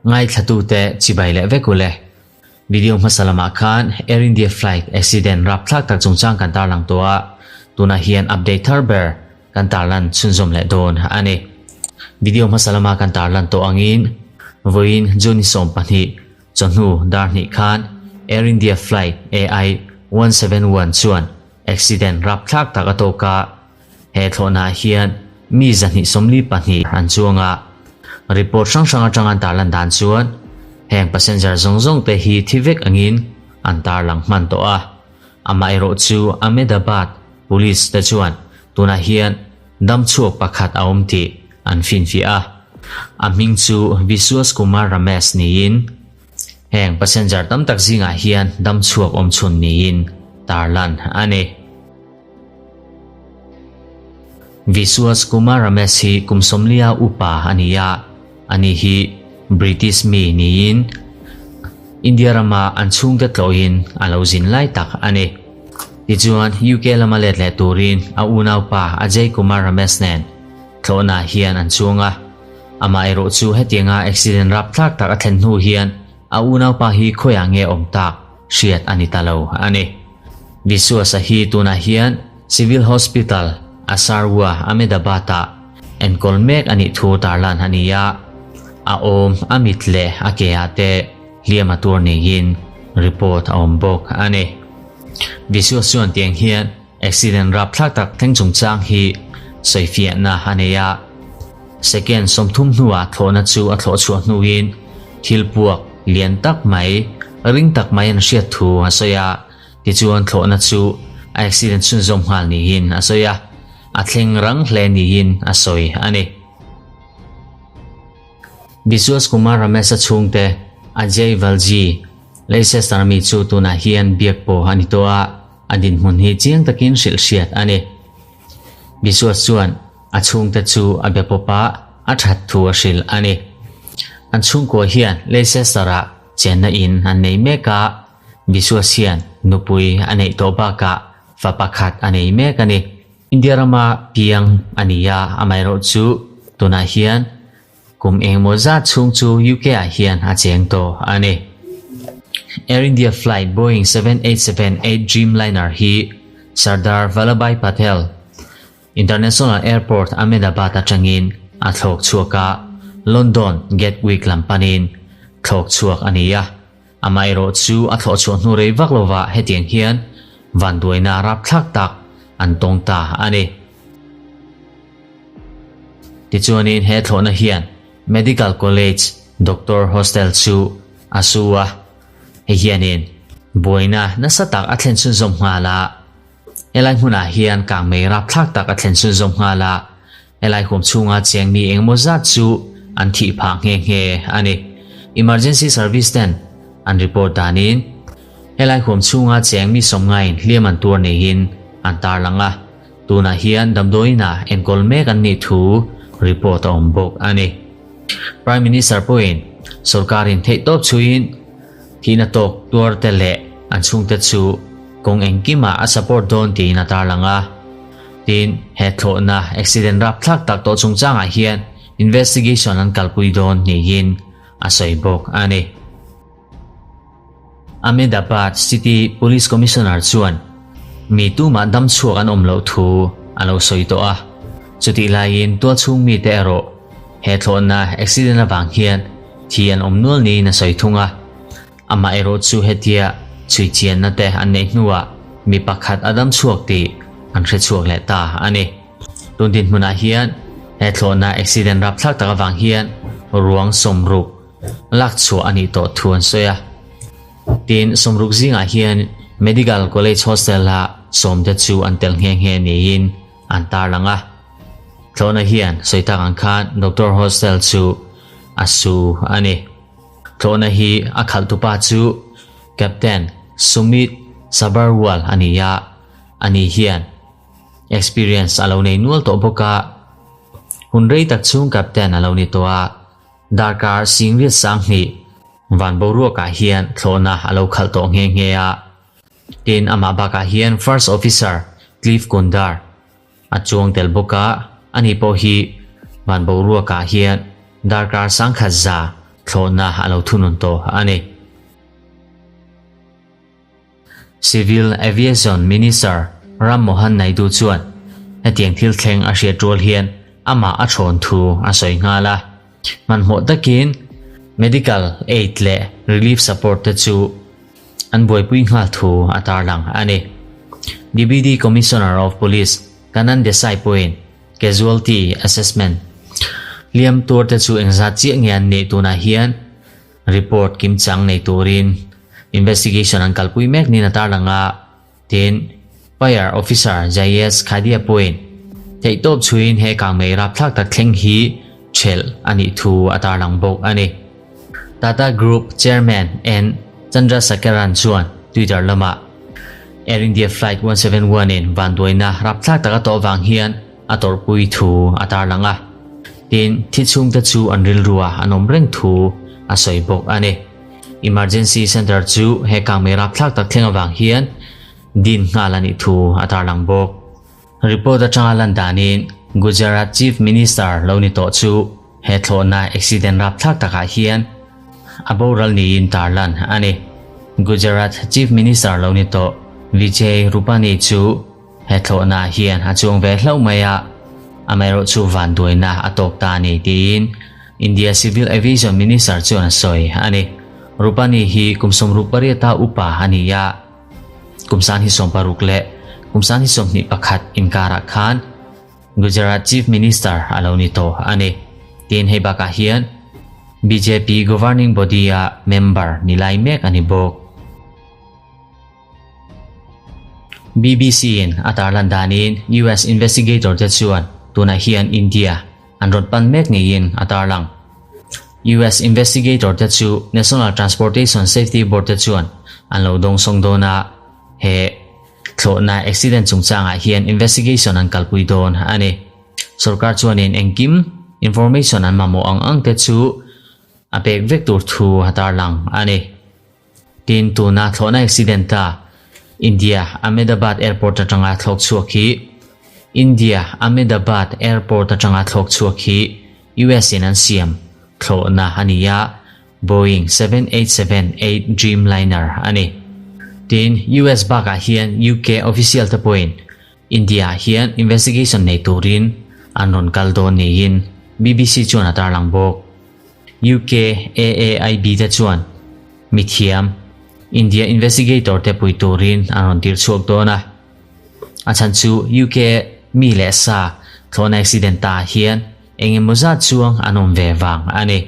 Ngaithlatute chibai leh vek ule. Video hmasa lamah khan Air India flight accident rapthlak tak chungchang kan tarlang tawh a, tunah hian update thar ber kan tarlan chhunzawm leh dawn a ni. Video hmasa lama kan tarlan tawh angin vawiin June 12 chawhnu dar hnih khan Air India flight AI171 chuan accident rapthlak tak a tawk a, he thlawhnaah hian mi 242 an chuang a. Report hrang hrang atang an tarlan dan chuan heng passenger zawng zawng te hi thi vek angin an tarlang hman tawh a. Amaherawh chu Ahmedabad Police te chuan tunah hian dam chhuak pakhat a awm tih an finfiah a. A hming chu Vishwas Kumar Ramesh niin heng passenger tam tak zingah hian dam chhuak awm chhun niin tarlan a ni. Vishwas Kumar Ramesh hi kum 40 upa a ni a, ani hi British mi niin India rama an chhungte tlawhin a lo zin lai tak a ni. Tichuan UK lama let leh turin a unaupa Ajay Kumar Ramesh nen thlawhna hian an chuang a. Amaherawh chu hetianga accident rapthlak tak a thlen hnu hian a unaupa hi khawiah nge awm tak hriat a ni ta lo a ni. Vishwas-a hi tunah hian Civil Hospital, Asarwa, Ahmedabad-ah enkawl mek a nih thu tarlan a ni a, a awm, a mit leh a ke ah te hliam a tur niin report a awm bawk a ni. Vishwas chuan tiang hian accident rapthlak tak thleng chungchang hi sawifiahna a nei a, second 30 hnuah thlawhna chu a thlawh chhuah hnuin thil puak lian tak mai, ring tak mai an hriat thu a sawi a, tichuan thlawhna chu a accident chhunzawm nghal niin a sawi a, a thleng rang hle niin a sawi a ni. Vishwas Kumar Ramesh-a chhungte Ajay Valji, Leicester mi chu tunah hian biak pawh a ni tawh a, a dinhmun hi chiang takin hrilh hriat a ni. Vishwas chuan a chhungte chu a be pawp a, a that thu a hrilh a ni. An chhungkua hian Leicester-ah chenna in an nei mek a, Vishwas hian nupui a neih tawh bakah fa pakhat a nei mek a ni. India rama piang a ni a, amaherawh chu tunah hian kum engemaw zat chhung chu UK ah hian a cheng tawh a ni. Air India flight Boeing 7878 Dreamliner hi Sardar Vallabhbhai Patel International Airport Ahmedabad atangin a thlawk chhuak a, London Gatwick lam panin thlawk chhuak a ni a. Amaherawh chu a thlawh chhuah hnu rei vak lovah hetiang hian vanduaina rapthlak tak an tawng ta a ni. Tichuanin he thlawhna hian Medical College Doctor Hostel chu a su a, hei hianin buaina nasa tak a thlen chhunzawm nghal a. Helai hmunah hian kangmei rapthlak tak a thlen chhunzawm nghal a, helai huam chhunga cheng mi engemaw zat chu an thih phah nghe nghe a ni. Emergency service ten an report danin helai huam chhunga cheng mi sawmngaiin hliam an tuar neihin an tarlang a, tunah hian damdawiinah enkawl mek an nih thu report a awm bawk a ni. Prime Minister pawhin sorkarin theihtawp chhuiin thihna tawk tuar te leh an chhungte chu kawng engkimah a support dawn tiin a tarlang a. Tin, he thlawhna accident rapthlak tak tawh chungchangah hian investigation an kalpui dawn niin a sawi bawk a ni. Ahmedabad City Police Commissioner chuan mi tumah dam chhuak an awm loh thu a lo sawi tawh a, chutih laiin tualchhung mite erawh he thlawhna accident avang hian thi an awm nual niin a sawi thung a. Amaherawh chu hetia chhui chianna te an neih hnuah mi pakhat a dam chhuak tih an hre chhuak leh ta a ni. Tun dinhmunah hian he thlawhna accident rapthlak tak avang hian ruang 60 lak chhuah a nih tawh thu an sawi a. Tin, 60 zingah hian Medical College Hostel ah 10 te chu an tel nghe nghe niin an tarlang a. Thlawhna hian sawi tak ang khan Doctor Hostel chu a su a ni. Thlawhna hi a khalhtupa chu Captain Sumit Sabharwal a ni a, ani hian experience a lo nei nual tawh bawk a, hun rei tak chhung Captain a lo ni tawh a, darkar 10,200 van boruakah hian thlawhna a lo khalh tawh nghe nghe a. Tin, amah bakah hian First Officer Cliff Kundar a chuang tel bawk a, ani pawh hi Van boruakah hian darkar sangkhat za thlawhna a lo thunun tawh a ni. Civil Aviation Minister Ram Mohan Naidu chuan hetiang thil thleng a hriat rual hian amah a thawn thu a sawi nghal a. Hmanhmawh takin medical aid leh relief support te chu an buaipui nghal thu a tarlang a ni. Deputy Commissioner of Police Kanan Desai pawhin casualty assessment hliam tur te chu engzat chiah nge an nih tunah hian report kimchang nei turin investigation an kalpui mek niin a tarlang a. Tin, Fire Officer Jayesh Khadia pawhin theihtawp chhuiin he kangmei rapthlak tak thleng hi ṭhelh a nih thu a tarlang bawk a ni. Tata Group Chairman N Chandrasekaran chuan Twitter lamah Air India Flight 171 in vanduaina rapthlak tak a tawh vang hian a tawrhpui thu a tarlang a. Tin, thi chhungte chu an rilrua an awm reng thu a sawi bawk a ni. Emergency Centre chu he kangmei rapthlak tak thleng avang hian din nghal a nih thu a tarlang bawk. Report atanga lan danin Gujarat Chief Minister lo ni tawh chu he thlawhna accident rapthlak takah hian a boral niin tarlan a ni. Gujarat Chief Minister lo ni tawh Vijay Rupani chu He thlawhna hian a chuang ve hlauh mai a, amaherawhchu vanduaina a tawk ta a ni tiin India Civil Aviation Minister chuan a sawi a ni. Rupani hi kum 68 upa a ni a, kum 2016 leh kum 2021 inkarah khan Gujarat Chief Minister a lo ni tawh a ni. Tin, hei bakah hian bjp Governing Body-a member ni lai mek a ni bawk. BBC-in a tarlan danin US investigator te chuan tunah hian India an rawn pan mek ngeiin a tarlang. US investigator te chu National Transportation Safety Board te chuan an lo dawngsawng dawn a, he thlawhna accident chungchangah hian investigation an kalpui dawn a ni. Sorkar chuanin engkim information an mamawh ang ang te chu a pek vek tur thu a tarlang a ni. Tin, tuna thlawhna accident a India Ahmedabad Airport atanga thlawk chhuak hi India Ahmedabad Airport atanga thlawk chhuak hi US in an siam thlawhna a ni a, Boeing 787-8 Dreamliner a ni. Tin, US bakah hian UK official te pawhin India ah hian investigation nei turin an rawn kal dawn niin BBC chuan a tarlang bawk. UK AAIB te chuan mithiam India investigator te pui turin an rawn tir chhuak dawn a. A chhan chu UK mi leh sa thlawhna accident ta ah hian eng emaw zat chuang an awm ve vang a ni.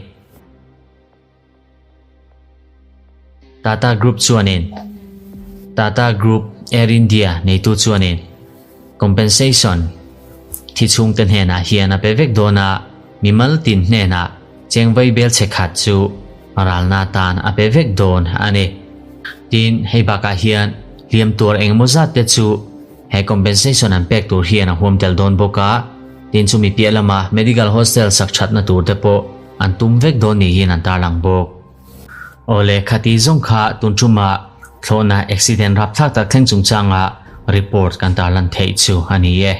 Tata Group chuanin Tata Group Air India neitu chuanin compensation thi chhungte hnenah hian a pe vek dawn a, mimal tin hnenah cheng vaibel chhe khat chu ralna atan a pe vek dawn a ni. Tin, hei bakah hian hliam tuar engemaw zat te chu he compensation an pek tur hian a huam tel dawn bawk a, tin chumi piah lama medical hostel sak thatna tur te pawh an tum vek dawn niin an tarlang bawk. Awle, khati zawng kha tun ṭuma thlawhna accident rapthlak tak thleng chungchanga report kan tarlan theih chu a ni e.